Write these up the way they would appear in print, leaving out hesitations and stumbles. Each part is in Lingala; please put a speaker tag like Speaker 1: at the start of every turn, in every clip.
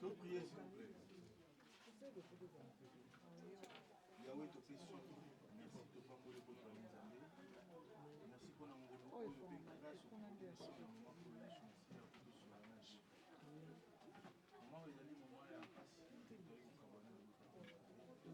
Speaker 1: So priez s'il vous plaît. Yahweh topesi yo merci topamboli kotwa Nzambe. Merci mpona ngolu oyo mpe grâce biso na mama oyo Yesu Masiya tosola na ye. Mama oyo ezali mama ya mpasi toyei kokabwana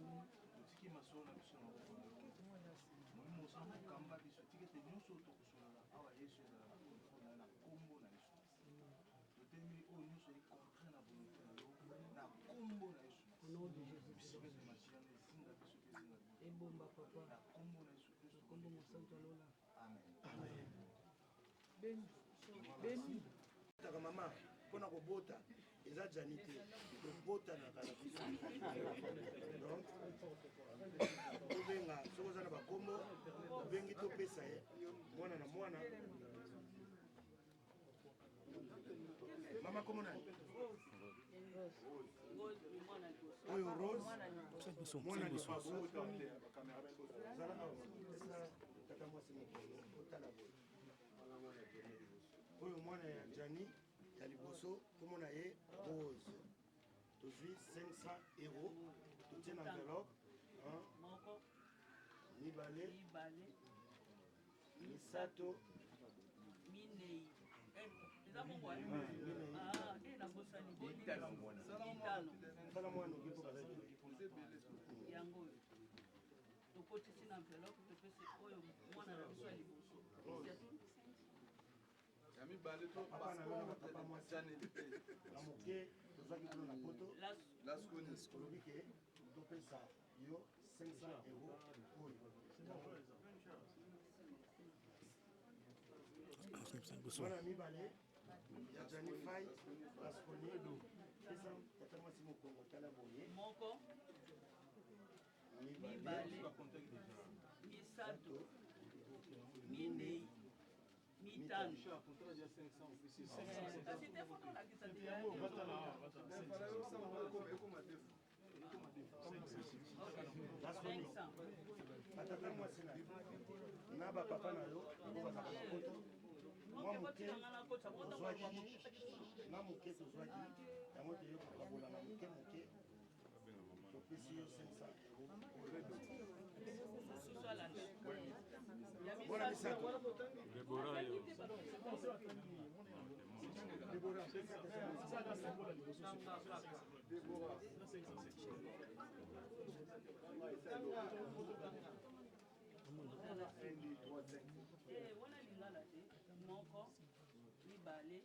Speaker 1: na totiki masolo na biso na maboko na yo. Molimo mosantu kamba biso tika ete nyonso oyo tokosolola awa Yesu ezala na controle na yo na nkombo na Yesu Masiya. Totelemi oyo nyonso ezali contraire na volonté na yo na nkombo na Yesu
Speaker 2: Au nom de Jésus.
Speaker 1: Biso mpe masiya na ezinga biso mpe ezinga biso.
Speaker 2: Ebomba papa.
Speaker 1: Na nkombo na Yesu Kristo.
Speaker 2: Nkombo mosantu ya lola.
Speaker 1: Amen.
Speaker 2: Amen.
Speaker 3: Beni. Beni.
Speaker 4: Taka mama mpona kobota eza jani te tobotanaka na biso donc tobenga soki oza na bakombo obengi topesa ye mwana na mwana mama kombo nani oyo rose mwana libabu zala awa tata mwasi mokolo otala boye oyo mwana ya jani ya liboso kombo na ye rose tozwi 500 euro totie na enveloppe mibale misato
Speaker 5: minei eh, eza bongo eh? ah, eh, nabosani mitano yango oyo tokotisi na enveloppe topesi oyo mwana na biso ya liboso
Speaker 1: ya mibale to
Speaker 4: papa na yo na papa mwasi na moke tozwaki kuna na poto olobi ke topesa yo 500 euro oyo mwana mibale ya Jani Fay Lasconi pesa tata mwasi mokongo tala boye
Speaker 5: moko mibale misato minei mitano kasi te foto olakisa te
Speaker 4: Batata mwasi na yo na bapapa na yo oyo bazalaka na poto mwa moke tozwaki na moke tozwaki yango toye kokabola na moke moke topesi yo 500 euro mwana misato
Speaker 5: Wana lingala te moko mibale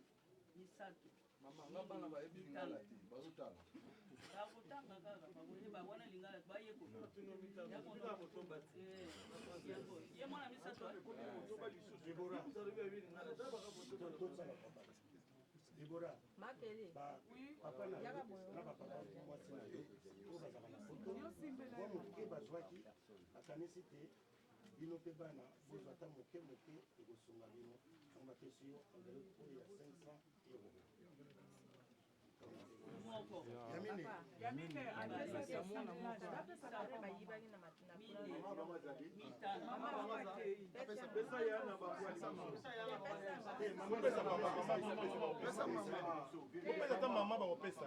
Speaker 5: misato
Speaker 1: Mama, nga bana bayebi lingala te, bazotala.
Speaker 5: Bakotanga kaka, bakoyeba wana lingala bayekola. Ye mwana misato.
Speaker 4: Deborah. Deborah. Ba papa na yo na ba papa mwasi na yo oyo bazalaka na poto mwa moke bazwaki akanisi te bino mpe bana bozwa ata moke moke ekosunga bino yango bapesi yo enveloppe oyo ya 500 euro
Speaker 3: Yamine
Speaker 6: opesa ata mama bakopesa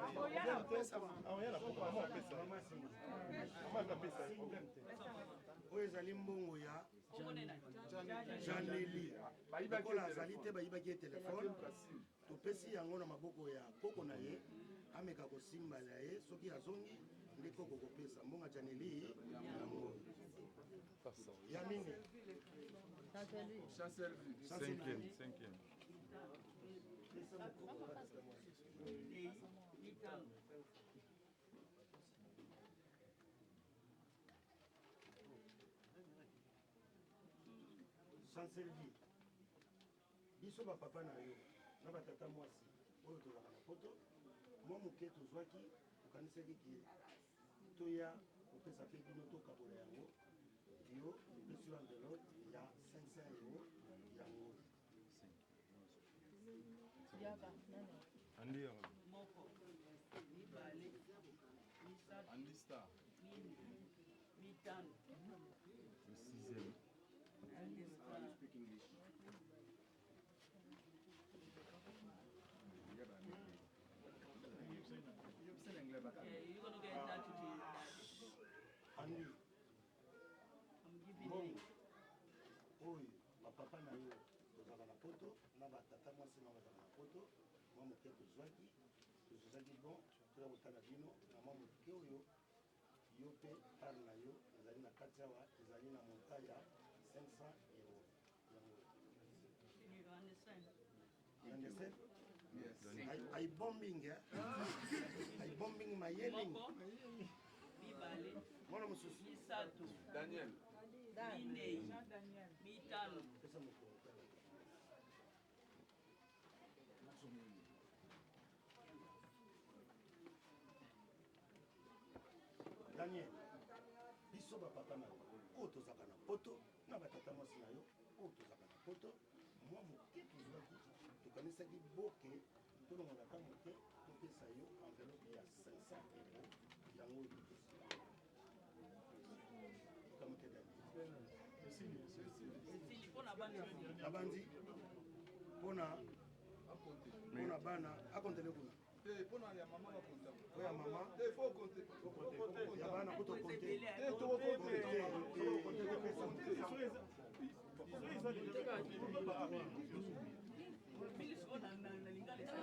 Speaker 4: oyo ezali mbongo ya janeli lokola azali te bayibaki ye telefone Topesi yango na maboko ya koko na ye ameka kosimba ya ye soki azongi nde koko kopesa mbongo janeli yango ya mine
Speaker 6: Cinquième, cinquième.
Speaker 4: Chancelvie Biso ba papa na yo na ba tata mwasi oyo tozalaka na poto mwa moke tozwaki tokanisaki ke toya kopesa mpe bino tokabola yango yo topesi yo enveloppe ya 500 euro yango
Speaker 6: Andi
Speaker 5: moko mibale misato
Speaker 1: Andy Star.
Speaker 5: mine mitano
Speaker 6: Le sixième.
Speaker 1: Speak English.
Speaker 4: Tolandi mbongo oyo bapapa na yo tozalaka na poto na batata mwasi na bazalaka na poto, mwa moke tozwaki, tozwaki bon, toya kotala bino na mwa moke oyo yo mpe part na yo ezali na kati awa, ezali na montant ya 500 euro. Yango. You understand?
Speaker 1: Yes.
Speaker 4: I bombing, eh? I bombing my yelling.
Speaker 5: Moko, mibale,
Speaker 4: Mwana mosusu.
Speaker 5: misato,
Speaker 1: Daniel.
Speaker 5: minei,
Speaker 3: Jean Daniel.
Speaker 5: mitano.
Speaker 4: Pesa mokolo. Daniel, biso bapapa na yo oyo tozalaka na poto na batata mwasi na yo oyo tozalaka na poto, mwa moke tozwaki, tokanisaki boke tolongola ata moke topesa yo enveloppe ya 500 euro. Yango oyo topesi tokamote, Daniel.
Speaker 5: Esili mpona bana.
Speaker 4: Nabandi mpona bana akontele kuna.
Speaker 1: Te, mpona ya mama bakonta.
Speaker 4: Oyo ya mama.
Speaker 1: Te, faut compter.
Speaker 4: Ya bana kuto
Speaker 5: Eza
Speaker 4: konte.
Speaker 5: ebele.
Speaker 1: Te, tokokonte.
Speaker 4: Te.
Speaker 5: Mili sikoyo na lingala esali.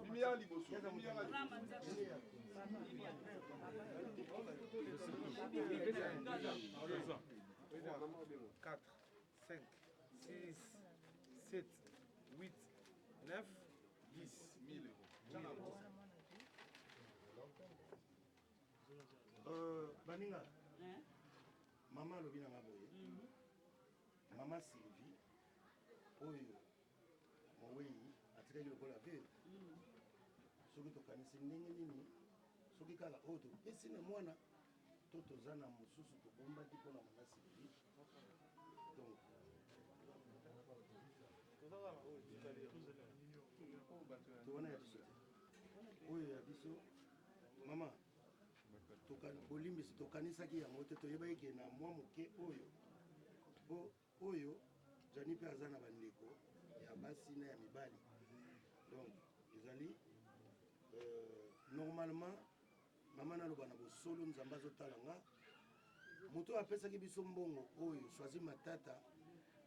Speaker 1: Mimi ya liboso. Mimi ya liboso.
Speaker 5: Rama nzaka. Mimi ya.
Speaker 6: 4, 5, 6, 7, 8, 9, 10.
Speaker 1: 1000 euros.
Speaker 4: Baninga,
Speaker 5: Hein?
Speaker 4: mama alobi nanga boye, mama Sylvie oyo mowei atikaki lokola veuve, soki tokanisi ndenge nini, soki kaka oyo topesi na mwana to toza na mosusu tobombaki mpona mama Sylvie, donc to wana ya biso te, oyo ya biso mama bolimbisi, tokanisaki yango te, toyebaki ke na mwa moke oyo po oyo Jani mpe aza na bandeko ya basi na ya mibali, donc ezali normalement. Mama, naloba na bosolo, Nzambe azotala nga, moto oyo apesaki biso mbongo oyo, Swazi Matata,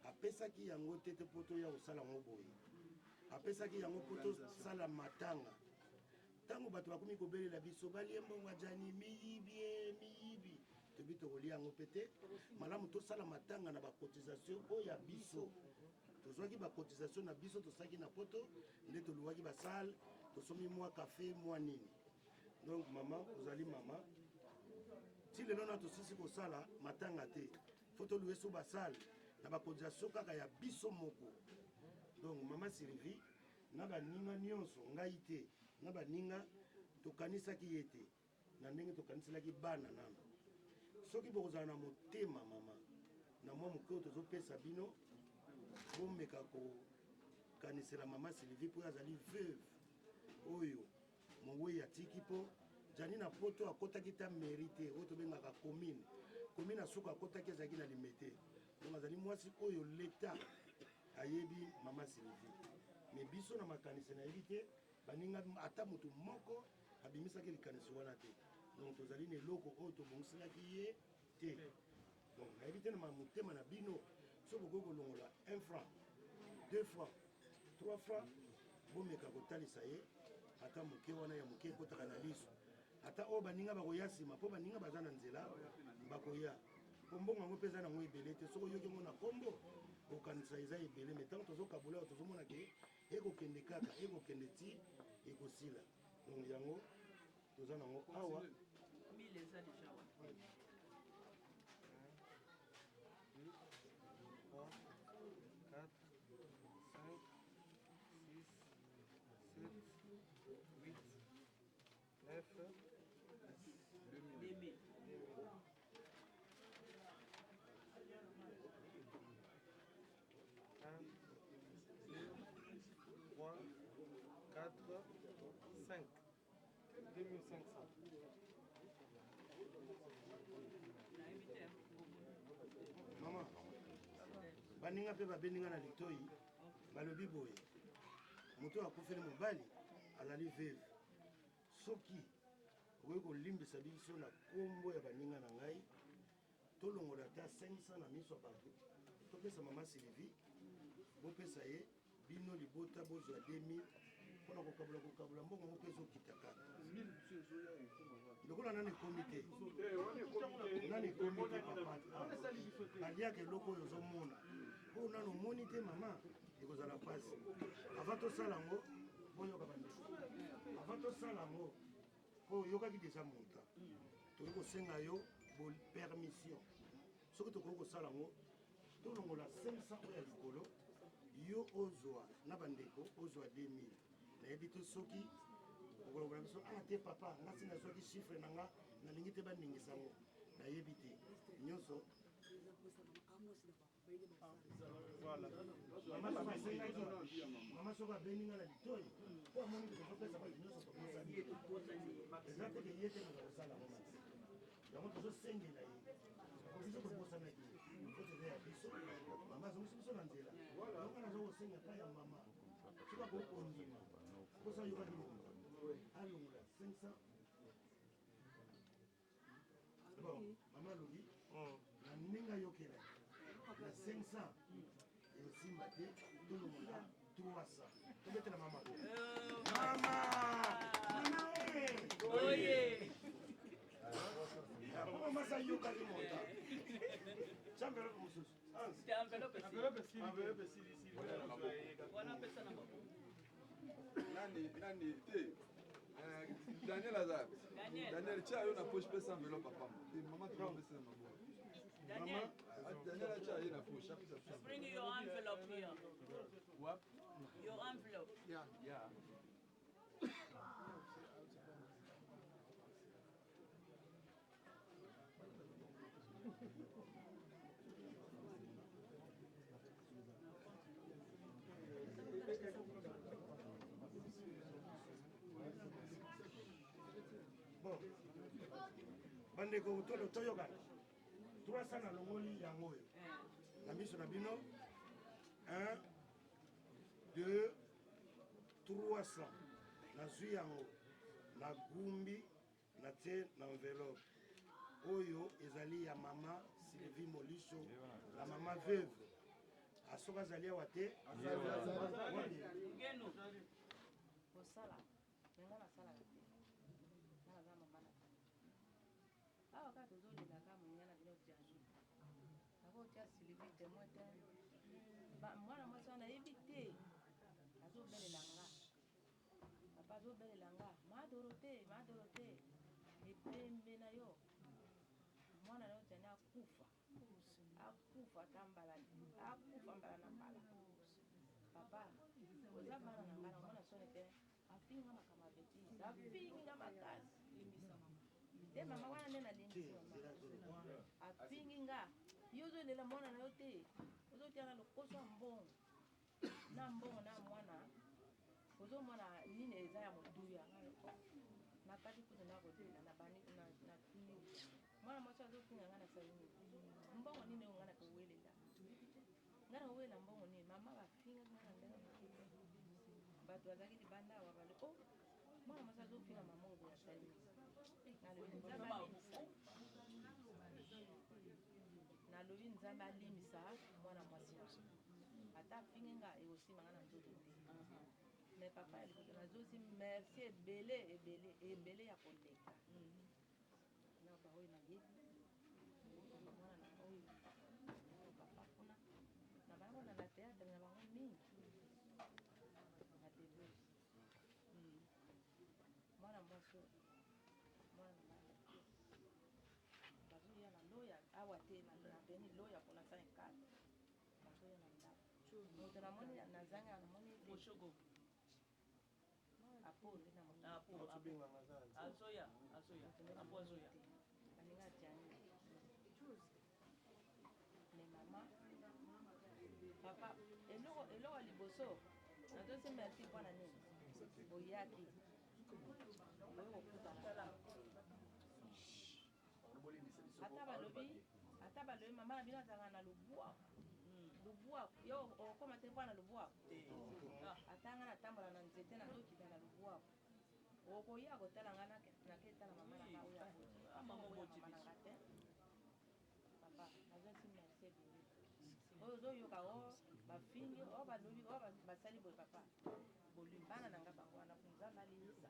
Speaker 4: apesaki yango te te mpo toya kosala yango boye, apesaki yango mpo tosala matanga. Ntango bato bakomi kobelela biso balie mbongo ya Jani, miyibi e miyibi, tobi tokolia yango mpe te. Malamu tosala matanga na bacotisation oyo ya biso tozwaki, bacotisation na biso tosalaki na poto, nde toluwaki basale, tosombi mwa kafe, mwa nini. Donc mama, ozali mama, ti lelo na tosisi kosala matanga te, fo toluwe so basale na bacotisation kaka ya biso moko. Donc mama Sylvie na baninga nyonso, ngai te na baninga, tokanisaki ye te na ndenge tokaniselaki bana nano. Soki bokozala na motema, mama, na mwa moke oyo tozopesa bino, bomeka kokanisela mama Sylvie mpo oyo azali veuve oyo mowei atiki, mpo Jani na poto akɔtaki ta mairie te, oyo tobengaka commune. Commune asuka akɔtaki azalaki na Limete. Donc azali mwasi oyo leta ayebi mama Sylvie, mais biso na makanisi nayebi te, baninga ata motu moko abimisaki likanisi wana te. Donc tozali na eloko oyo tobongiselaki ye te. Donc nayebi te na motema na bino, so bokoki kolongola 1 franc, 2 franc, 3 franc, bomeka kotalisa ye ata moke wana ya moke ekotaka na liso, ata oyo baninga bakoya nsima, mpo baninga baza na nzela bakoya, mpo mbongo yango mpe eza nango ebele te. Soki oyoki yango na nkombo, okanisa eza ebele, mais ntango tozokabola oyo, tozomona ke ekokende kaka, ekokende ti ekosila. Donc yango toza nango awa.
Speaker 5: 1000 eza déjà wana.
Speaker 6: 2, 3, 4, 5, 6, 7, 8, 9, 10.
Speaker 5: 2000.
Speaker 6: 1, 2, 3, 4, 5. 2500.
Speaker 5: Nayebi te.
Speaker 4: Mama, baninga mpe babeninga na litoi, balobi boye, moto oyo akufeli mobali azali veuve, soki Okoki kolimbisa biso na kombo ya baninga na ngai, tolongola ata 500 na miso ya bato, topesa mama Sylvie, bopesa ye bino libota bozwa 2000 mpona kokabola kokabola mbongo moko ezokita kaka lokola nani ekomi te nani ekomi te papa baliaka eloko oyo ozomona mpo nano omoni te mama ekozala mpasi avant tosala yango boyoka bandeko avant tosala yango mpo oyokaki deja monta tokoki kosenga yo permission soki tokoki kosala yango tolongola 500 oyo ya likolo yo ozwa na bandeko ozwa 2000 nayebi te soki okolobola biso ah te papa nga si nazwaki chiffre na nga nalingi te baningisa yango nayebi te nyonso Mama soki abengi nga na litoi po amoni ke tozopesa bato nyonso tobosani eza te ke ye te moto akosala yango makasi yango tozosengela ye po biso tobosanaki ye po toza ya biso mama azongisi biso na nzela yango nga naza kosenga epai ya mama soki akoki kondima mposa ayokaki mokonzi alongola 500 Bon, mama alobi na ndenge ayokelaki na 500 esimba te, tolongola 300 tobetela mama mama mama oye po mama sa ayokaki monta tia enveloppe mosusu
Speaker 1: enveloppe esili
Speaker 7: nani nani te eh, Daniel aza Daniel tia yo na poche pesa enveloppe papa te mama to pesa na maboko
Speaker 5: Daniel
Speaker 7: ah, Daniel atia ye na poche apesa biso
Speaker 5: Bring your envelope here.
Speaker 7: What?
Speaker 5: Your envelope.
Speaker 7: Yeah. Yeah.
Speaker 4: Bon, bandeko tolo toyokana 300 nalongoli yango oyo na miso na bino 1 2 300 nazwi yango nagumbi Natie na enveloppe oyo ezali ya mama Sylvie Molisho, la mama veuve. Asoki azali awa te,
Speaker 8: kosala me nga nasalaka te, nga naza mama na bino awa kaka tozolela kaka moninga na bino Gianni nakotia Sylvie temoin te, mwana mwasi wana nayebi te azobelela nga Papa azobelela nga ma Dorothee, ma Dorothee, ebembe na yo mwana na yo Gianni akufa akufa ata mbala akufa mbala na mbala. Papa oza bana na nga namona soni te, afinga makambo ya betise, afinga makasi te mama wana nde nalimbisi mama, afingi nga yo ozolela mwana na yo te, ozotia na lokoso ya mbongo na mbongo na mwana ozomona nini eza ya motuya nakati kutu nakolela na bandi natuni mwana mwasi azofinga ngai nasali nini mbongo nini oyo ngai nakowelela ngai nakowelela mbongo nini mama bafingaki ngai na ndenge moke te bato bazalaki libanda awa bale o oh, mwana mwasi azofinga mama oyo boye asali nini nalobi nzambe alimbisa nalobi nzambe alimbisa mwana mwasi ata afingi nga ekosima nga na nzoto te mais papa ya liboso nazosi merci ebele ebele ebele ya koleka na baoyo nayebi mwana na oyo papa kuna na bango na théâtre na bango mingi na debose mwana mwasi oyo mwana na ngai bazoya na loya awa te na beni loya kuna 54 bazoya na ndako moto namoni nazangi namoni
Speaker 5: Moshogo
Speaker 8: apo nde namoni
Speaker 5: apo azoya azoya apo azoya
Speaker 8: baninga jani me mama papa eloko eloko ya liboso nazosi merci mpo na nini boyaki boye kokutana ata balobi ata balobi mama na bino azalaka na lobwaku lobwaku yo okoma te mpo na lobwaku ata nga natambola na nzete nazokita na lobwaku okoya kotala nga Naketala mama na nga oyo aboti.
Speaker 5: Ah, mama
Speaker 8: Oyo
Speaker 5: oboti
Speaker 8: mama na
Speaker 5: biso.
Speaker 8: nga te. Papa, nazwaki merci ebele. Oyo ozoyoka o bafingi o balobi o basali boye papa. Bana na nga bango wana Nzambe alimbisa.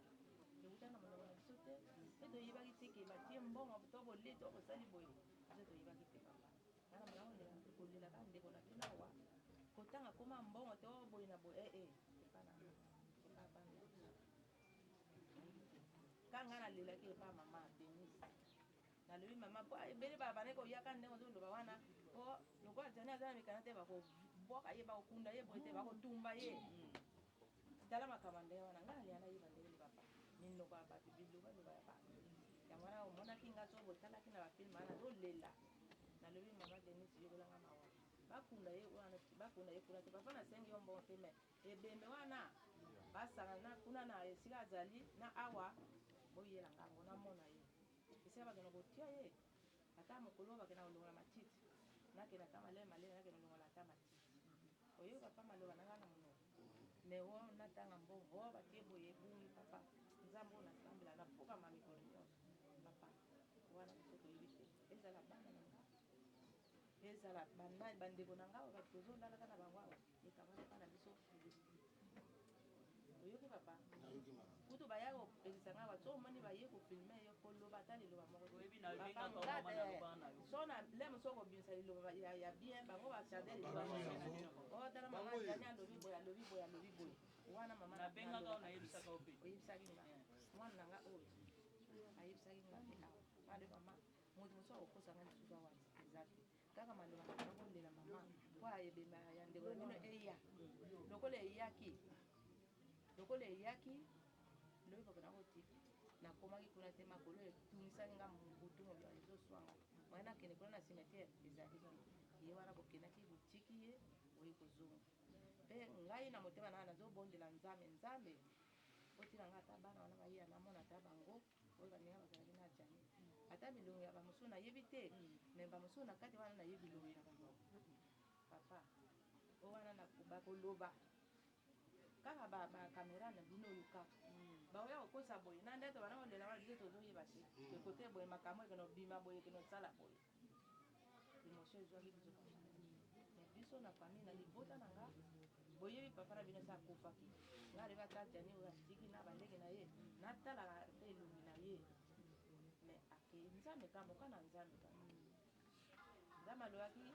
Speaker 8: Ewuta na monoko na biso te. Mpe toyebaki te ke batie mbongo to bolie to bosali boye. Biso toyebaki te papa. Nga na mona kolela kolela kaka ndeko na bino awa. Kotanga koma mbongo te o boye na boye eh eh. Epa na nga. Epa bana na biso. Ka nga nalelaki epa mama Denise. Nalobi mama po ebele babandaki koyaka ndenge ozoloba wana po lokola Jani aza na mikanda te bakobwaka ye bakokunda ye boye te bakotumba ye. Tala makambo ya ndenge wana nga nalinga nayeba ndenge nini papa minoko ya bato bilobaloba ya bato yango wana omonaki nga so botalaki na bafilme wana nazolela nalobi mama Denise yokola nga mawa bakunda ye wana bakunda ye kuna te papa nasengi yo mbongo te mais ebembe wana basangana kuna na esika azali na awa boyela nga yango namona ye esika bakenda kotia ye ata mokolo oyo bakenda kolongola matiti nakenda ata maleme maleme nakenda kolongola ata matiti oyoka papa maloba na nga na monoko mais o natanga mbongo o batie boye ebungi papa nzambe oyo nasambela nafukama mikolo nyonso papa wana biso toyebi te ezala bana na nga ezala banani bandeko na nga oyo bato tozolalaka na bango awa ekabwana na biso oyoki papa
Speaker 4: Nayoki mama.
Speaker 8: Kutu baya kopekisa nga awa soki omoni baye ko filme yo koloba ata liloba moko te.
Speaker 5: Oyebi na
Speaker 8: Papa
Speaker 5: ebengaka yo
Speaker 8: nga
Speaker 5: mama
Speaker 8: te
Speaker 5: nalobaka na yo.
Speaker 8: so na lemo soki okobimisa liloba ya, ya bien bango ba charge liloba
Speaker 7: Bango yango.
Speaker 8: oh tala mama
Speaker 7: Bango ye.
Speaker 8: Jani alobi boye alobi boye alobi boye wana mama na-
Speaker 5: Nabengaka yo
Speaker 8: nalobaka.
Speaker 5: nayebisaka yo mpe.
Speaker 8: Oyebisaki nga mwana na nga oyo ayebisaki nga te awa alobi mama moto mosusu akokosa nga lisusu awa eza te kaka maloba na nga kolela mama po ebemba ya ndeko na bino eya lokola eyaki lokola eyaki lobi bakenda kotika nakomaki kuna te makolo etungisaki nga butu mobimba ezoswa nga moye nakende kuna na cimetière ezali te ye wana bokendaki botiki ye oye kozonga mpe ngai na motema na nga nazobondela nzambe nzambe otika nga ata bana wana baya namona ata bango oyo baninga bazalaki na jani ata bilongi ya bamosusu nayebi te me bamosusu na kati wana nayebi bilongi na bango papa oyo wana bakoloba kaka ba ba camera na bino oyo kaka baoya kokosa boye na nde tobanda kolela wana biso tozoyeba te ekote boye makambo ekende obima boye ekende osala boye emotion ezwaki biso papa mais biso na famille na libota na nga boyebi papa na bino esi akufaki nga alobi ata jani oyo atiki na bandeke na ye natalaka te elongi na ye mais akei nzambe kaka moka na nzambe kaka nzambe alobaki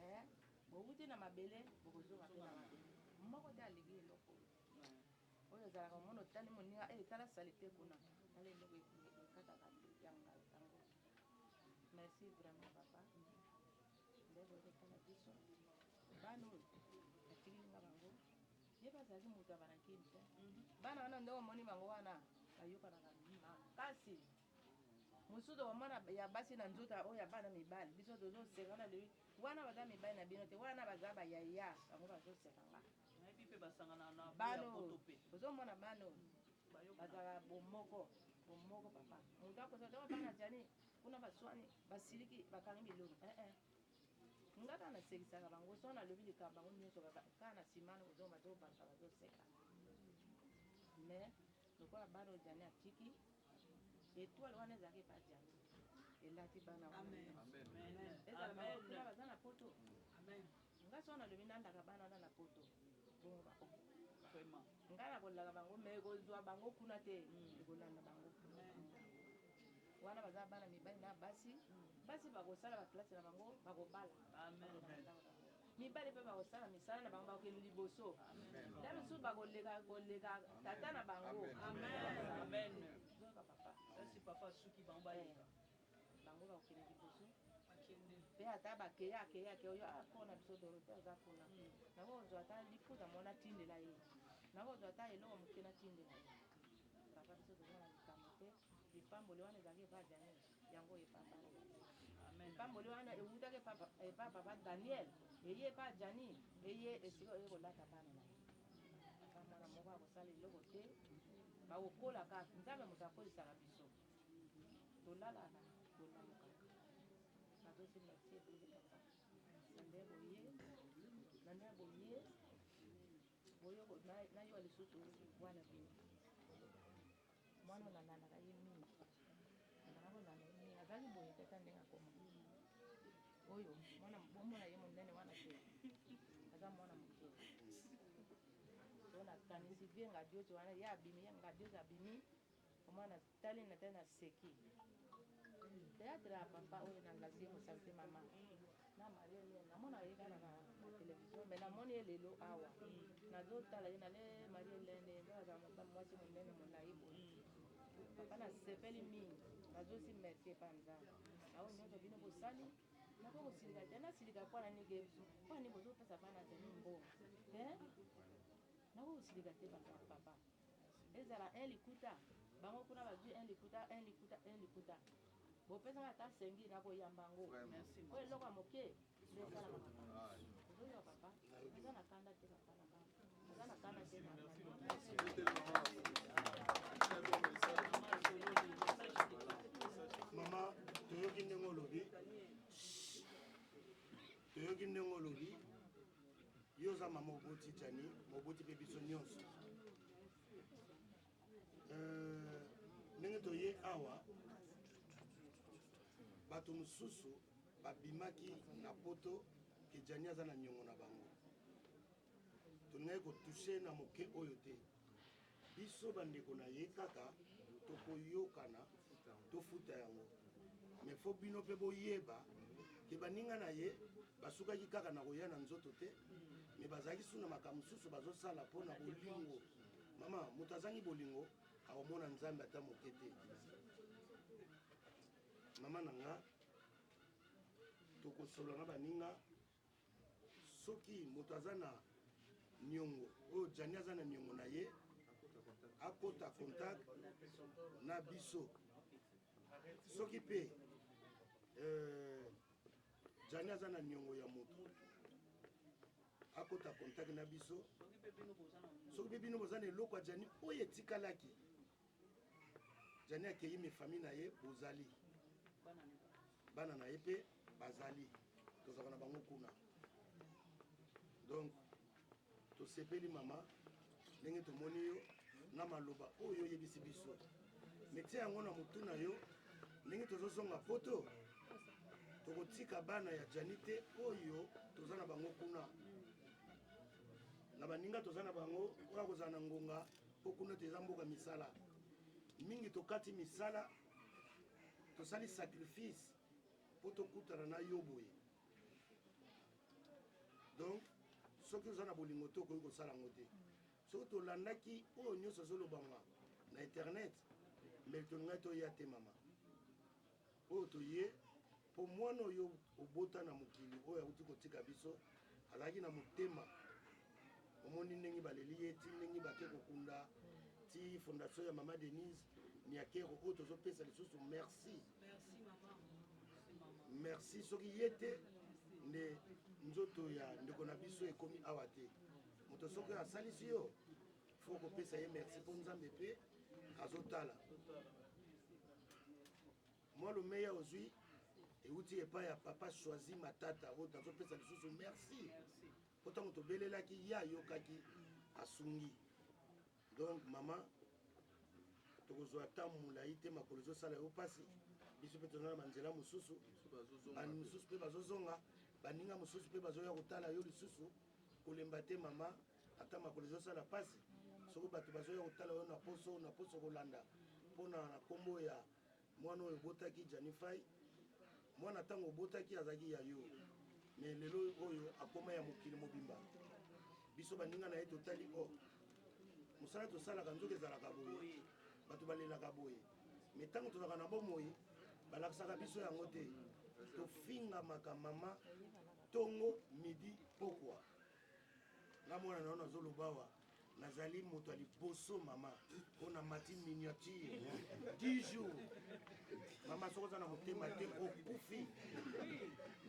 Speaker 8: eh, bowuti na mabele bokozonga mpe na mabele moko te aleki eloko oyo oyo ezalaka omona otali moninga eh, tala salite kuna tala eloko ekataka ya yango merci vraiment papa nde boye kotala biso bana oyo atikili nga bango ye bazalaki moto ya banakini te bana wana nde omoni bango wana bayokanaka makasi mosusu tokomona ya basi na nzoto oyo ya bana mibali biso tozoseka na lobi wana baza mibali na bino te wana baza bayaya bango bazoseka nga
Speaker 5: Nayebi mpe basangana na
Speaker 8: bana
Speaker 5: ya
Speaker 8: oyo
Speaker 5: poto mpe.
Speaker 8: ozomona bana oyo
Speaker 5: Bayokana.
Speaker 8: bazalaka bomoko bomoko papa moto akosa to bana jani kuna baswani basiliki bakangi bilongi eh, eh. Nga kaka nasekisaka bango so nalobi likambo bango nyonso kaka na nsima na kozonga bazobanda bazoseka mais lokola bana oyo jani atiki etoile wana ezalaki epa jani elati bana wana ezala bango kuna baza na poto nga so nalobi nandaka bana wana na poto bongo bako
Speaker 5: Vraiment.
Speaker 8: nga nakolaka bango me ekozwa bango kuna te ekolanda bango kuna wana baza bana mibali na basi basi bakosala baklase na bango bakobala
Speaker 5: Amen.
Speaker 8: mibali mpe bakosala misala na bango bakokende liboso nde misusu bakoleka koleka tata na bango
Speaker 5: Amen. Amen.
Speaker 8: zoka papa
Speaker 5: Kasi papa suki bango baleka.
Speaker 8: bango bakokende liboso mpe ata bakeya akeya akeya oyo akona biso dorote aza kuna nakozwa ata lifuta mo natindela ye nakozwa ata eloko moke natindela ye papa biso toza na likambo te lipamboli wana ezalaki epa daniel yango epa bana
Speaker 5: Amen.
Speaker 8: lipamboli wana ewutaki epa papa daniel eye epa jani eye esika oye kolata bana na ye papa mwana moko akosala eloko te bakokola kaka nzambe moto akolisaka biso tolalaka tolamukaka napesi merci ebele papa na nde boye na nde boye boyo nayoka lisusu wana bino. Mwana oyo nalandaka ye mingi, nazalaka kolanda ye mingi, azalaki boye te ata ndenge akoma oyo. Mwana bomona ye monene wana te, aza mwana moke. So nakanisi vie Ngadiozi wana, ye abimi, ye Ngadiozi abimi, omwana natali natali naseki théâtre ya papa oyo nalasi ye mosali te. Mama na Marie Helene, namona ye kaka na télévision, mais namoni ye lelo awa, nazotala ye nale Marie Helene nde azala mwasi monene molai boye. Papa, nasepeli mingi, nazosi merci epa Nzambe na oyo nyonso bino bosali. Nako kosilika te, nasilika mpo na nini? Mpo nini bozopesa bana Jani mbongo te? Nako kosilika te papa, ezala un likuta, bango kuna bazwi un likuta, un likuta, un likuta, bopesanga ata sengi, nakoyamba yango. Oyo eloko ya moke nde esalamaka. Ozoyoka papa, aza na kanda te, papa na bana aza na kanda te.
Speaker 4: Mama, toyoki ndenge olobi, toyoki ndenge olobi. Yo oza mama, oboti Jani, moboti mpe biso nyonso. Ndenge toye awa, bato mosusu babimaki na poto ke Jani aza na niongo na bango. Tolingaki kotoucher na moke oyo te. Biso bandeko na ye kaka tokoyokana, tofuta yango, mais faut bino mpe boyeba ke baninga na ye basukaki kaka na koya na nzoto te, mais bazalaki su na makambo mosusu bazosala mpo na bolingo. Mama, moto azangi bolingo akomona Nzambe ata moke te. Mama na nga, tokosolola na baninga. Soki moto aza na niongo oyo Jani aza na niongo na ye, akota contact na biso. Soki mpe Jani aza na niongo ya moto, akota contact na biso. Soki mpe bino boza na eloko ya Jani oyo etikalaki, Jani akei, mais famille na ye bozali, bana na ye mpe bazali, tozalaka na bango kuna. Donc tosepeli, mama, ndenge tomoni yo na maloba oyo oyebisi biso. Metia yango na motu na yo, ndenge tozozonga poto, tokotika bana ya Jani te oyo toza na bango kuna, na baninga toza na bango oyo akozala na ngonga, mpo kuna toza mboka misala mingi. Tokati misala, tosali sacrifice mpo tokutana na yo boye. Donc soki oza na bolingo te, okoki kosala yango te. Soki tolandaki oyo nyonso ezolobama na internet, mais tolingai toya te. Mama, oyo toye mpo mwana oyo obota na mokili oyo awuti kotika biso azalaki na motema. Omoni ndenge baleli ye, ti ndenge bake kokunda, ti fondation ya mama Denise Niakero oyo tozopesa lisusu merci. Merci. Soki ye te nde nzoto ya ndeko na biso ekomi awa te. Moto soki asalisi yo, faut kopesa ye merci, mpo Nzambe mpe azotala. Mwa lomeya ozwi euti epai ya papa Choisi Matata oyo tazopesa lisusu merci, mpo ntango tobelelaki ye, ayokaki, asungi. Donc mama, tokozwa ata molai te, makolo ezosala yo mpasi. Biso mpe toza na banzela mosusu, mosusu mpe bazozonga, baninga mosusu mpe bazoya kotala yo lisusu. Kolemba te mama, ata makolo ezosala mpasi. Soki bato bazoya kotala yo na poso na poso, kolanda mpona na nkombo ya mwana oyo obotaki, Jani Fai. Mwana ntango obotaki azalaki ya yo, mais lelo oyo akoma ya mokili mobimba. Biso baninga na ye totali o mosala tosalaka, nzoki ezalaka boye, bato balelaka boye, mais ntango tozalaka na bomoi, balakisaka biso yango te. Tofingamaka mama, ntongo, midi, pokwa. Nga mwana na yo nazoloba awa, nazali moto ya liboso mama mpo na mati miniature 10 jours. Mama, soki oza na motema te, okufi,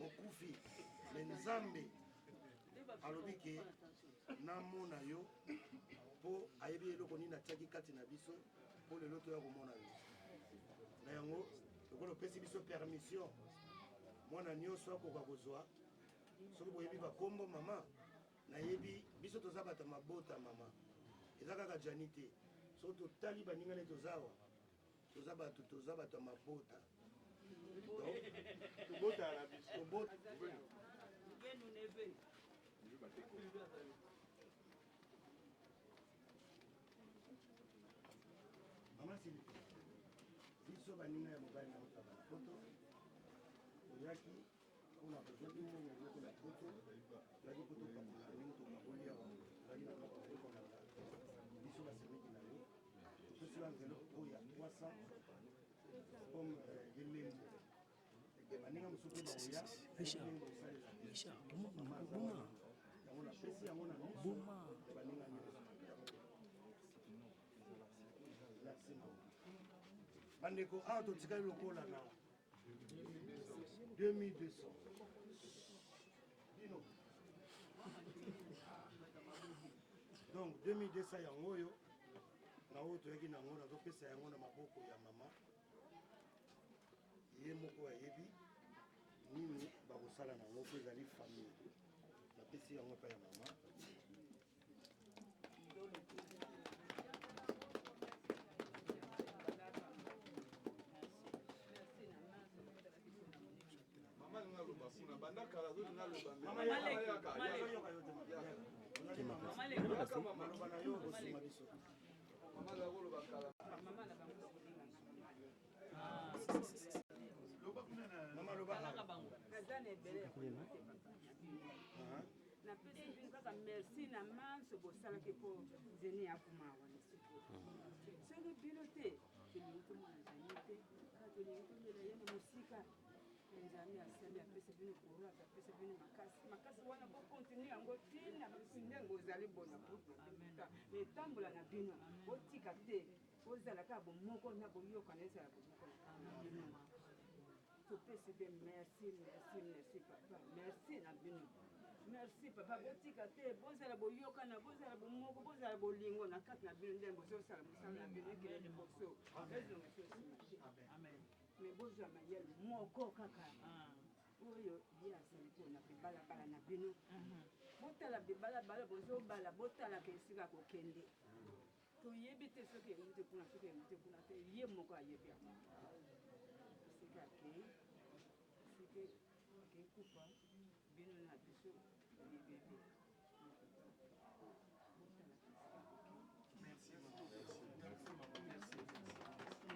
Speaker 4: okufi. Mais Nzambe alobi ke namona yo, mpo ayebi eloko nini atiaki kati na biso mpo lelo toya komona yo. Na yango, lokola opesi biso permission, mwana nyonso akoka kozwa. Soki boyebi bakombo, mama, nayebi biso toza bato ya mabota. Mama, eza kaka Jani te. Soki totali baninga nde toza awa, toza bato toza bato ya mabota. Donc
Speaker 1: tobotana na biso.
Speaker 4: Tobota. Mama Sylvie, biso baninga ya mobali na moto ya poto toyaki mpona kozwaki mbongo moko na poto, toyaki mpo tokabola ndenge tokaboli awa, tozalaki na kaka okolanda biso basemeki na yo, topesi yo enveloppe oyo ya 300 comme elembo. Baninga mosusu mpe bakoya ndenge bosalela mama aza wana, yango napesi yango na miso ya baninga nyonso. Merci mama. Bandeko, awa totikali lokola na 2200 bino, donc 2200 yango oyo na oyo toyaki nango, nazopesa yango na maboko ya mama ye moko, ayebi nini bakosala nango mpo ezali famille. Napesi yango epai ya mama.
Speaker 7: Mama alingi aloba kuna banda kala, azolinga aloba.
Speaker 4: Mama,
Speaker 7: Mama,
Speaker 4: yaka.
Speaker 7: Yaka.
Speaker 4: Yoka yo te, mama.
Speaker 7: Yaka.
Speaker 4: Yaka. Maloba na yo kosunga biso.
Speaker 7: Mama aza koloba kala.
Speaker 4: Mama, loba.
Speaker 9: Naza na ebele ya koloba te, papa. Napesi bino kaka merci na manso bosalaki mpo zeni akoma awa na siko. Soki bino te, tolingi tomona zani te, kaka tolingi tomela ye na mosika. Nzambe asali, apesi bino courage, apesi bino makasi. Makasi wana bokontinue yango ntina ndenge ozali bona na etambola na bino, botika te, bozala kaka bomoko na boyokana, ezala bomoko na bino. Topesi mpe merci, merci, merci papa, merci na bino, merci papa. Botika te, bozala boyokana, bozala bomoko, bozala bolingo na kati na bino. Ndenge bozosala mosala na bino ekende liboso, ezonga so nsima te, me bozwa mayele moko kaka oyo ye azali mpona bibalabala na bino. Botala bibalabala bozobala, botalaka esika kokende. Toyebi te soki euti kuna, soki euti kuna te, ye moko ayebi yango esika akei. Soki akei kufa bino na biso toyebi te. Botalaka esika kokei.
Speaker 1: Merci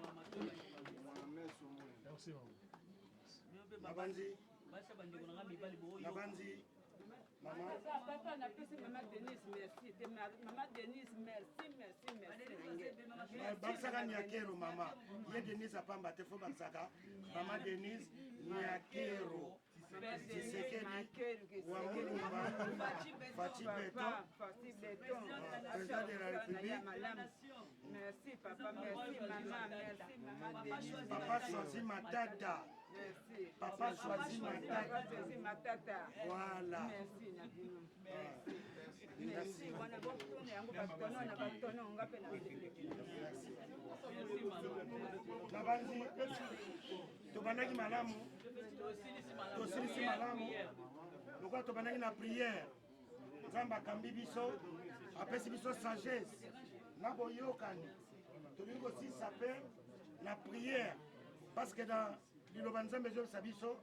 Speaker 1: mama, merci.
Speaker 6: Merci maman.
Speaker 4: Nabanzi
Speaker 5: Basa bandeko na nga mibali boyo.
Speaker 4: Nabanzi mama.
Speaker 9: Papa, papa, napesi mama Denise merci te. Mama Denise, merci, merci, merci.
Speaker 4: Bakisaka Nyakero, mama ye Denise apamba te, fo bakisaka mama Denise Nyakero Tshisekedi wa Mulumba Fatshi Béton,
Speaker 9: Fatshi Béton,
Speaker 4: président de la République.
Speaker 9: Merci papa, merci mama, merci mama Denise.
Speaker 4: Papa Choisi Matata.
Speaker 9: Merci.
Speaker 4: Papa Choisi
Speaker 9: Papa
Speaker 4: Matata.
Speaker 9: Choisi Matata.
Speaker 4: Voilà.
Speaker 9: Merci na bino, merci, merci. Wana botuna yango batono na batono, nga mpe na
Speaker 4: Nabanzi tobandaki malamu, tosilisi malamu. Lokola tobandaki na prière, Nzambe akambi biso, apesi biso sagesse na boyokani. Tolingi kosisa mpe na prière, parce que dans liloba Nzambe ezobisa biso.